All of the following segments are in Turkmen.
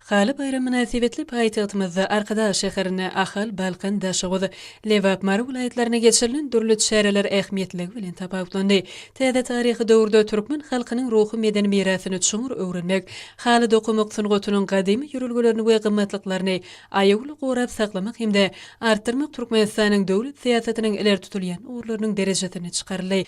Haly baýramy mynasybetli paýtagtymyzda, Arkadag şäherinde, Ahal, Balkan, Daşoguz, Lebap, Mary welaýatlarynda geçirilen dürli çäreler ähmiýetliligi bilen tapawutlandy. Täze taryhy döwürde türkmen halkynyň ruhy-medeni mirasyny çuňňur öwrenmek, haly dokamak sungatynyň gadymy ýörelgelerini we gymmatlyklaryny aýawly gorap saklamak hem-de artdyrmak Türkmenistanyň döwlet syýasatynyň ileri tutulýan ugurlarynyň derejesine çykaryldy.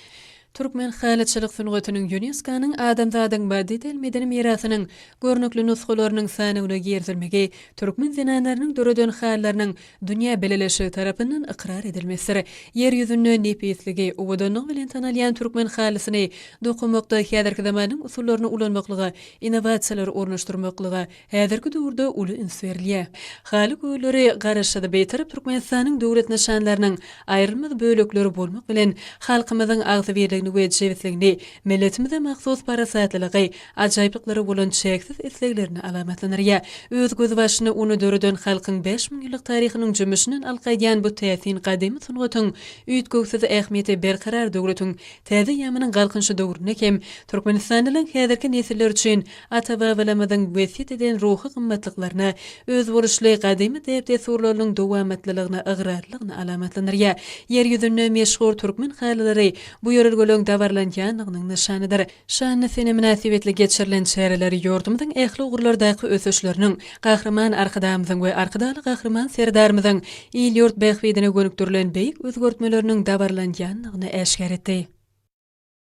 Türkmen halyçylyk sungatynyň ÝUNESKO-nyň Adamzadyň maddy däl medeni mirasynyň görnükli nusgalarynyň sanawyna girizilmegi türkmen zenanlarynyň döreden halylarynyň dünýä bileleşigi tarapyndan ykrar edilmesidir. Ýer ýüzünde nepisligi, owadanlygy bilen tanalýan türkmen halysyny dokamakda häzirki zamanyň usullaryny ulanmaklyga, innowasiýalary ornaşdyrmaklyga Häzirki döwürde uly üns berilýär. Haly gölleri Garaşsyz, Bitarap Türkmenistanyň döwlet nyşanlarynyň aýrylmaz bölekleri bolmak bilen, halkymyzyň agzybirligini we jebisligini, milletimize mahsus parasatlylygy, ajaýyplyklara bolan çäksiz isleglerini alamatlandyrýar. Öz gözbaşyny ony döreden halkyň 5000 ýyllyk taryhynyň jümmüşinden alyp gaýdýan bu täsin gadymy sungatyň üýtgewsiz ähmiýeti Berkarar döwletiň täze eýýamynyň Galkynyşy döwründe hem türkmenistanlylaryň häzirki nesilleri üçin Ata-babalarymyzyň wesýet eden ruhy gymmatlyklaryna, özboluşly gadymy däp-dessurlarynyň dowamatlylygyna ygrarlylygyny alamatlandyrýar. Ýer ýüzünde meşhur türkmen halylary bu ýörelgeleň dabaralanýandygynyň nyşanydyr. Şanly sene mynasybetli geçirilen çäreler ýurdumyzyň ähli ugurlardaky ösüşleriniň, Gahryman Arkadagymyzyň we Arkadagly Gahryman Serdarymyzyň il-ýurt bähbidine gönükdirilen beýik özgertmeleriniň dabaralanýandygyny äşgär etdi.